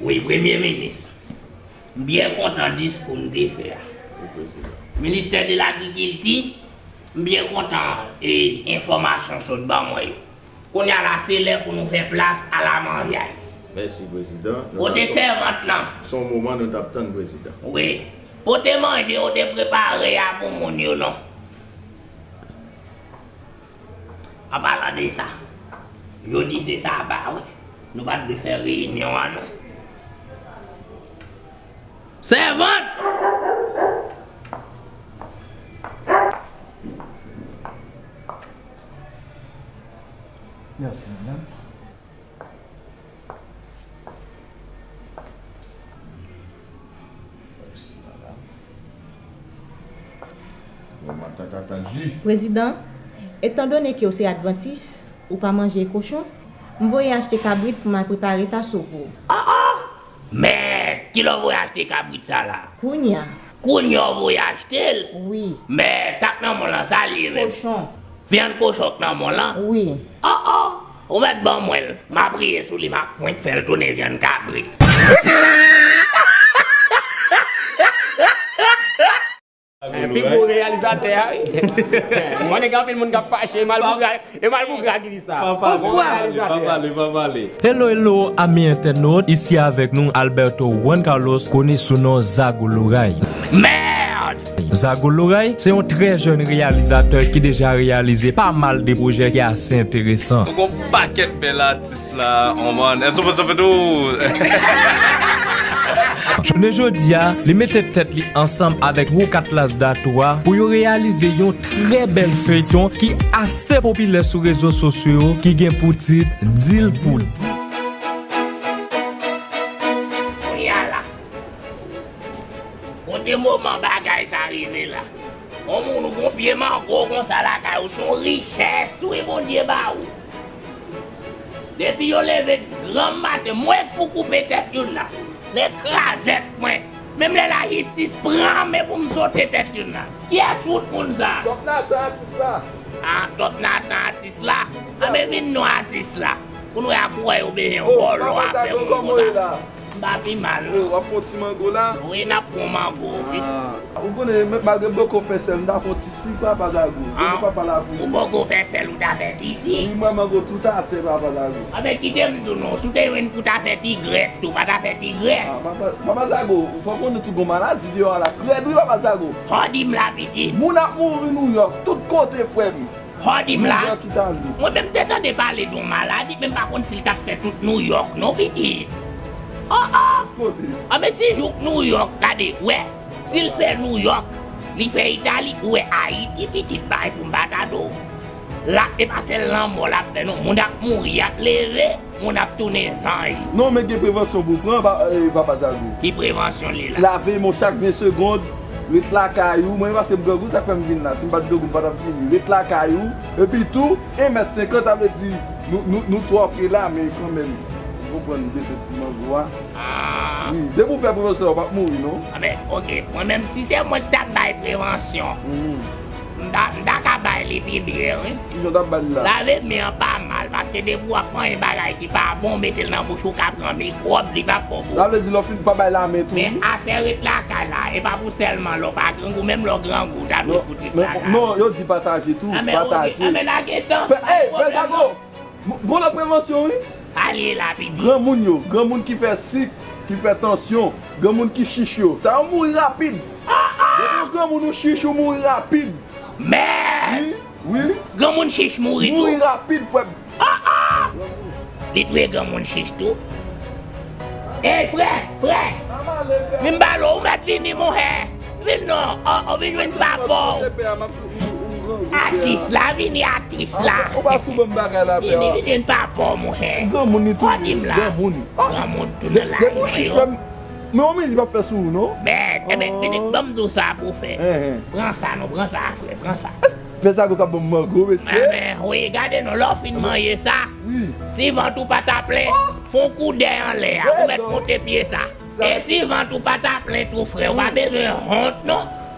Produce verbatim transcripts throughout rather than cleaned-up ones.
Wi, Premye Minis, m byen kontan diskou n te fè a. Wi, Prezidan. Ministè de Lagrikilti, m byen kontan e enfòmasyon sot ban mwen yo. Kounye a la, se lè pou nou fè plas a la manjay. Mèsi, Prezidan. Kote sèvant lan? Se yon moman nou t ap tann, Prezidan. Wi. Pote manje yo te prepare a pou moun yo, non. An palan de sa, jodi se saba, wi. Nou pa t dwe fè reyinyon an, non. Sèvant! Mèsi, madanm. Mèsi, madanm. Bon, matant atan di. Prezidan, etandone ke w se advantis, ou pa manje kochon, m voye achte kabrit pou m al prepare ta soup ou. Ah, ah! Mèt, kilè w voye achte kabrit sa la? Kounya. Kounya w voye achte l? Wi. Mèt, sa k nan men w lan, sa l ye menm? Kochon. Vyann kochon k nan men w lan? Wi. Oh, oh! Ou mèt ban mwen l. M a priye sou li, m a fwenk fè l tounen vyann kabrit. Pi gwo reyalizatè a, wi. Mwen konnen gen anpil moun k ap fache, e Malpougra, e Malpougra ki di sa. Pa pale, pa pale, pa pale, pa pale. Hello, hello, amis internautes, ici avec nous Alberto Juan Carlos, connu sous nom Zago Loray. Merde! Zago Loray, se yon trè jèn reyalizatè ki deja reyalize pa mal de pwojè ki ase enteresan. Gon pakèt bèl atis la, on man. Èske w fè sa fè tou? Jounen jodi a, li mete tèt li ansanm avèk Rouck Atlas Datou a pou yo reyalize yon trè bèl feyton ki ase popilè sou rezo sosyo yo ki gen pou tit Deal pou Deal. Kounye a la, kote moman bagay sa rive la? On moun ou gon pye mango konsa lakay ou, se yon richès wi Bondye ba ou. Depi yo leve granm maten, mwen k pou koupe tèt youn nan. Men krazèt mwen. Menm lè lajistis pran men pou m sote tèt youn nan. Kiyès wout moun sa? Top Natan atis la. Ah, Top Natan atis la. Anben vin non atis la. Pou n wè a kouwè yo bezwen vòlò a fè moun konsa. M pa pi mal non. W ap pran ti mango la? Wi, n ap pran mango wi. Ah, ou konnen, malgre m poko fè sèl, m ta fè yon ti sik, papa Zago. Depi papa la pou ou. Ou poko fè sèl, ou ta fè ti sik? Wi, mwen mango tout atè, papa Zago. Anben kite m di w non, si w te jwenn pou w ta fè ti grès tou, w pa ta fè ti grès? Ah, papa, papa Zago, fò w konnen tou gon maladi deyò a la. Krèd wi, papa Zago. Fò w di m la pitit. Moun ap mouri Nouyòk, tout kote, frè m. Hò di m la. Mwen menm te tande pale de yon maladi, men m pa konn si l t ap fè tout Nouyòk non pitit. Oh, oh! Anben si jouk Nouyòk, gade, wè, si l fè Nouyòk, li fè Itali, ou wè Ayiti pitit bay pou m pa ta do. La, e pa sèl lanmò l ap fè non, moun ap mouri, y ap leve. Moun ap tounen zanj. Non, men gen prevansyon pou pran, pa, eh, papa Zago. Ki prevansyon li la? Lave men w chak ven segonn, ret lakay ou. Mwen, paske m grangou, sa k fè m vin la. Si m pa t grangou, m pa t ap vini. Ret lakay ou. Epi tou, en mèt senkant, sa vle di, nou, nou, nou twò pre la, men kanmenm. Ou konprann, m te fè ti mango a. Ah. Wi, depi w fè prevansyon, w p ap mouri, non. Anben, oke. Mwen menm, si se mwen ki t ap bay prevansyon, m ta, m ta ka bay li pi byen, wi. Kijan w t ap ba l la? Lave men an pa mal, paske depi w ap manyen bagay ki pa bon, w mete l nan bouch ou, ka pran mikwòb, li p ap bon pou ou. Sa vle di lè w fin pa bay lamen tou, wi. Men afè ret lakay la, e pa pou sèlman lè w pa grangou, menm lè w grangou, w ta dwe fout ret lakay. Non, yo di pataje tou, pataje. Anben lage tan. Ey, Pè Zago! Gon lòt prevansyon, wi. Sa l ye la, pitit? Granmoun yo, granmoun ki fè sik, ki fè tansyon, granmoun ki chich yo. Sa yo mouri rapid. Depi w granmoun ou chich, ou mouri rapid. Mèd! Wi, wi. Granmoun chich mouri tou? Mouri rapid, frè m. Li touye granmoun chich tou? Ey, frè, frè! Vin ba l, ou mèt vini, monchè! Vin non, o, o, vin jwenn papa w. Atis la, vini atis la. Ou pa sou bon bagay la, pè. Vini, vini jwenn papa w, monchè. Granmoun li tou, granmoun. Granmoun tou nan lari yo. Men yon minit, li p ap fè sou ou, non? Mèd, enben, vini, ban m di w sa pou w fè. Pran sa, non, pran sa, frè, pran sa. Pè Zago k ap ban m mango, mesye. Enben, wi, gade non, lè w fin manje sa, si vant ou pa ta plen, fè yon koudèy anlè a, ou mèt monte pye sa. E si vant ou pa ta plen tou, frè, ou pa bezwen wont, non.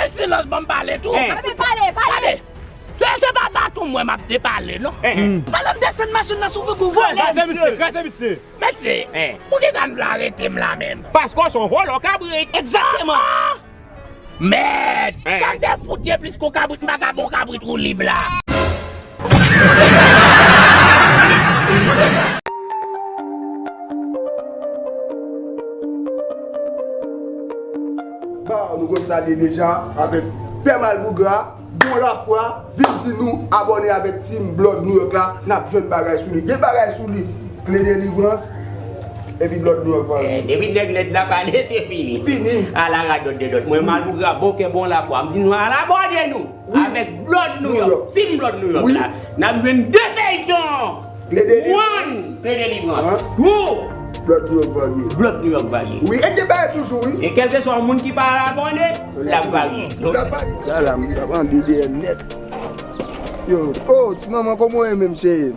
fè silans, ban m pale tou. Pale, pale, pale. Se, se pa baton mwen m ap depale, non. Talè m desann machin nan sou figi w vòlè. Kraze misye, kraze misye. Mesye, poukisa n vle arete m la menm? Paske w se yon vòlè kabrit. Egzakteman. Mèd! Sa m te fout gen plis ke yon kabrit, m pa ka ba w kabrit woulib la. Ba, nou konn sa l ye deja, avèk Pè Malpougra, bon lafwa, vin di nou, abòne avèk Team Blood New York la, n ap jwenn bagay sou li. Gen bagay sou li, kle delivrans, epi Blood New York pa. Eh, depi nèg lèd la pale, se fini. Fini. Ala radòt de dòt. Mwen, Malpougra, bon kè, bon lafwa. M di nou, al abòne nou avèk Blood New York, Team Blood New York la. N ap jwenn de feyton. Kle delivrans. One, kle delivrans. Two, Blood New York varye. Blood New York varye. Wi, e te bay toujou, wi. E kèlkeswa moun ki pa abòne, l ap varye. L ap varye. Sa la, m t ap andedan nèt. Yo, oh, ti manman, kòman w ye menm, cheri?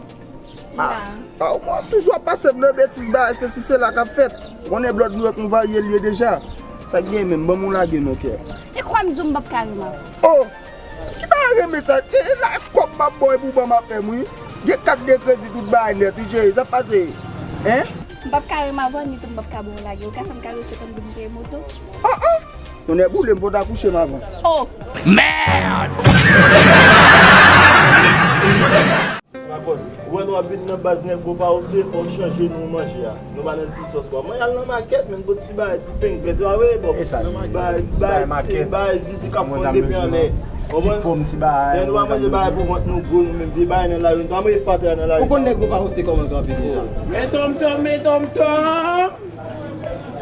Ah, ah, mwen toujou ap pase m nan betiz, bagay sesi sela k ap fèt. Ou konnen Blood New York, m varye l ye deja. Sa k gen menm, ban m yon lage non, kè. E kwa m di w m p ap ka renmen avè w. Oh! Ki bagay renmen sa? Cheri, la kòb m ap ba w epi w ban m afè m, wi. Gen kat de kredi, tout bagay nèt, wi, cheri. Sa pase? Hein? M p ap ka renmen avè w, ni tou m p ap ka ba w lage. Ou ka fè m karese tann pou m peye moto? Oh, oh! Tonnè boule, m poko ta kouche m avan. Oh! Mèd! Makòs, ou wè nou ap vin nan baz nèg Gwo Pawose, fò w chanje nou manje a. Nou pa nan ti sòs pa. Mwen al nan makèt, men pot ti bagay, ti penglen, se pa vre, bò? Ti bagay, ti bagay, ti bagay, zizi k ap fonn depi anlè. Ti pòm, ti bagay. Lè nou pa manje bagay pou vant nou gwo, nou menm vye bagay nan lari, nou pa manje fatra nan lari. Ou konn nèg Gwo Pawose kòman kanpe deja? Men tonmtonm, men tonmtonm!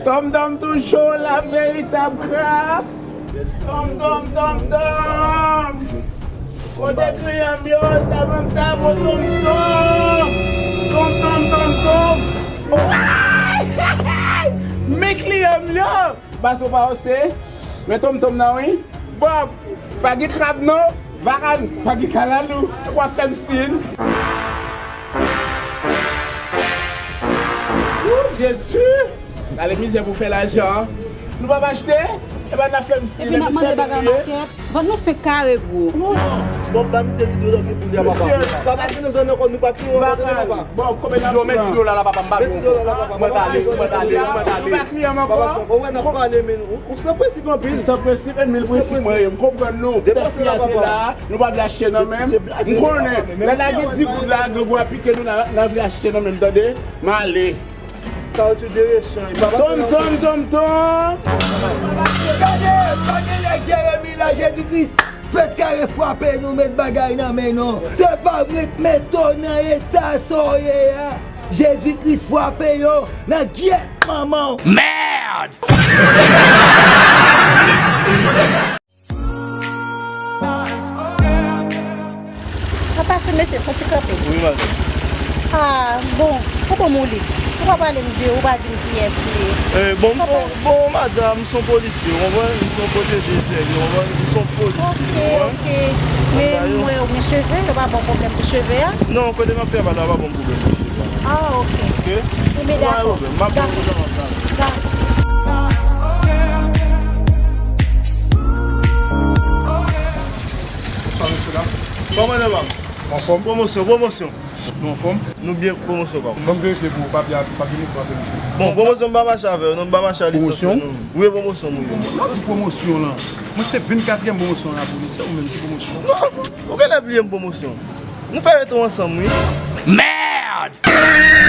Tonmtonm toujou la veritab krab. Tonmtonm, tonmtonm. Kote kliyan m yo, sa ban m ta bon tonmtonm. Tonmtonm, tonmtonm. Men kliyan m yo. Baz Gwo Pawose. Men tonmtonm nan wi. Bòb, pa gen krab non. Varan, pa gen kalalou. W ap fè m stil. Wou, Jezi! Gade mizè pou fè lajan. Nou p ap achte? Epa n ap fè m stil. Epi n ap mande bagay makèt. Vant nou fenk kare gwo. Bon, ba misye ti dlo ki pou li a papa. Papa, si nou zòn ankò, nou pa pi ankò, tande papa. Bon, konbyen n ap pran? Ti dlo la, la, papa, m pa gen. Ti dlo la, la, papa. Mwen t ale, mwen t ale, mwen t ale. Nou pa kliyan m ankò. Papa, ou wè n ap pale, men ou, ou san prensip anpil. Ou san prensip, e mil prensip mwen ye. M konprann nou. Tèt fyète la, nou pa vle achte nan men m. M konnen, lè n lage di goud la, grangou a pike nou, n a, n a vle achte nan men m, tande? M ale. Kawoutchou de rechanj. Tom, tom, tom, tom. Gade, pa gen nèg Jeremi la, Jezi Kris fèt kare frape nou, met bagay nan men nou. Se pa vre, met to nan eta sa w ye a. Jezi Kris frape yo nan gyèt manman w. Merde! An pase, mesye, fon ti kanpe. Wi, madanm. Ah, bon, ou bon, Mouli? Ou pa pale m de ou, pa di m kiyès ou ye. Eh, bon, m se yon, bon, madanm, m se yon polisye, ou konprann? M se yon pwoteje sèvi, ou konprann? M se yon polisye, ou konprann? Ok, ok. Men mwen, ou gen cheve, yo pa ba w pwoblèm pou cheve a? Non, kote m ap travay la, pa ban m pwoblèm pou cheve a. Ah, ok. Ok? Enben, dakò. Pa gen pwoblèm, m ap ba w pwoblèm. Dakò. Bonswa, mesye dam. Kòman nou ye, pa m? Anfòm? Pwomosyon, pwomosyon. Nou anfòm? Nou byen, pwomosyon, pa m. Ban m verifye pou ou, papye a, papye moto a, verifye. Bon, pwomosyon, m pa mache avè w, non, m pa mache a lisans, non. Pwomosyon? Wi, pwomosyon, wi. Nan ti pwomosyon lan. Mwen se vennkatriyèm pwomosyon la pou li, se ou menm ki pwomosyon? Non, ou genlè bliye m pwomosyon. Nou fè reto ansanm, wi. Merde!